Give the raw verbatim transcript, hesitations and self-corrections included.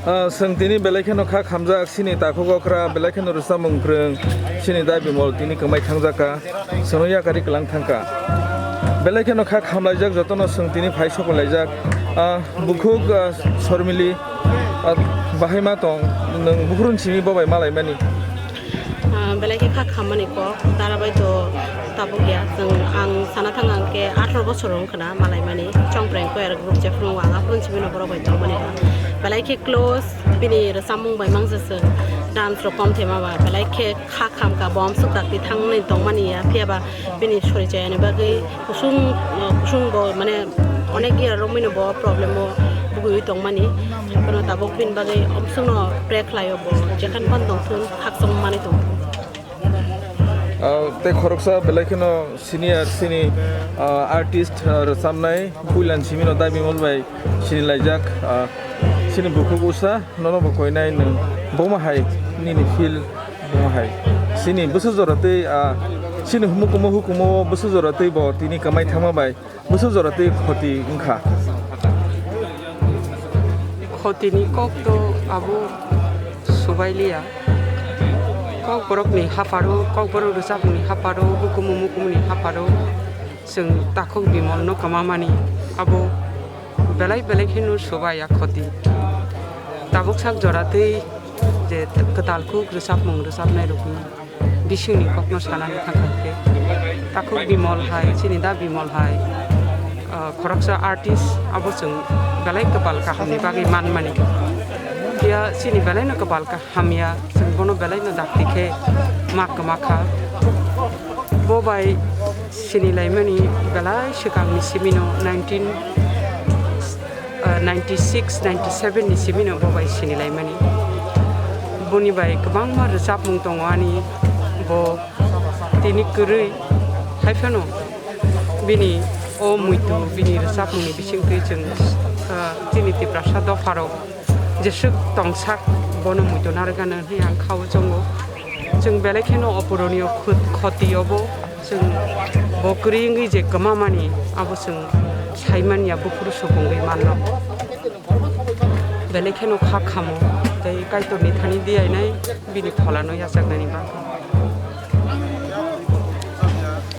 Ah, chwng tini belai kheno kha khamjak, chini takhuk okra belai kheno rwchapmung kwrwng, chini da Bimol tini kwmai thangjak ka, chwngno yakari kwlang thang ka. Belai kheno kha khamlaijak, jotono chwng tini phai soklaijak. Ah, bukhuk, ah, Sormili, ah, bahai ma tong, nwng buphuru ni simi bo bai malaimani? Ah, belai khe kha khammani kok, dara bai to tabuk ya. Chwng, ang sana thang ang khe atharo bosor wng khna malaimani, chongpreng koyar group jephru wng, ang aphuru simi no borok bai tongmani. Belai khe close, bini rwchapmung bai mangsa chwng, dance rok kom thema ba, belai khe kha kham ka, bo amswk dakti thang nai tongmani ya, phiya ba bini sori chayani bagwi kusung, uh, kusung bo, mane, onek year romwi no bo problem o bugwi tongmani. Kono tabuk bini bagwi omswk no pray khlai o bo, jekhan phan tongthun, khakchang manwi tongthun. Ah, tei khoroksa belai kheno senior chini, ah, artist, ah, rwchapnai puilan simi no da Bimol bai sinilaijak, ah, chini bukhuk usa. Nono bo koinai nwng boma hai nini feel boma hai. Chini bwswk jora tei, ah, chini humukumu hukumu bwswk jora tei bo tini kwmai thangma bai bwswk jora tei khoti wngkha. Khotini kok to abo subai liya. Kok borokni hapharo, kok borok rwchapmungni hapharo, hukumu mukumuni hapharo chwng takhuk Bimolno kwmamani abo belai belai kheno subai ya khoti. Tabuk sak jora tei je kwtal kuk rwchapmung rwchapnai rokni bisingni kokno sanani thangkha khe, takhuk Bimol hai, chini da Bimol hai, ah, khoroksa artist abo chwng belai kwpal kahamni bagwi manmani. Phiya chini belaino kwpal kaham ya, chwng bono belaino dakti khe ma kwma kha. Bo bai sinilaimani belai swkangni simino nineteen, ah, ninety six, ninety seven ni simino bo bai sinilaimani. Boni bai kwbangma rwchapmung tongo ani, bo tini kwrwi, hai phano bini o muitu, bini rwchapmungni bisingtwi chwng, ah, chini Tiprasa dopharok jeswk tongsak, bono muitu narwkgano hinwi ang kha-o chongo. Chwng belai kheno oporonia khot-, khoti obo. Chwng bo kwrwi wngwi je kwmamani, abo chwng saimanya buphuru supungwi manno. Belai kheno kha khamo, tei Kaitorni thani diyainai bini pholano yachaknani bagwi.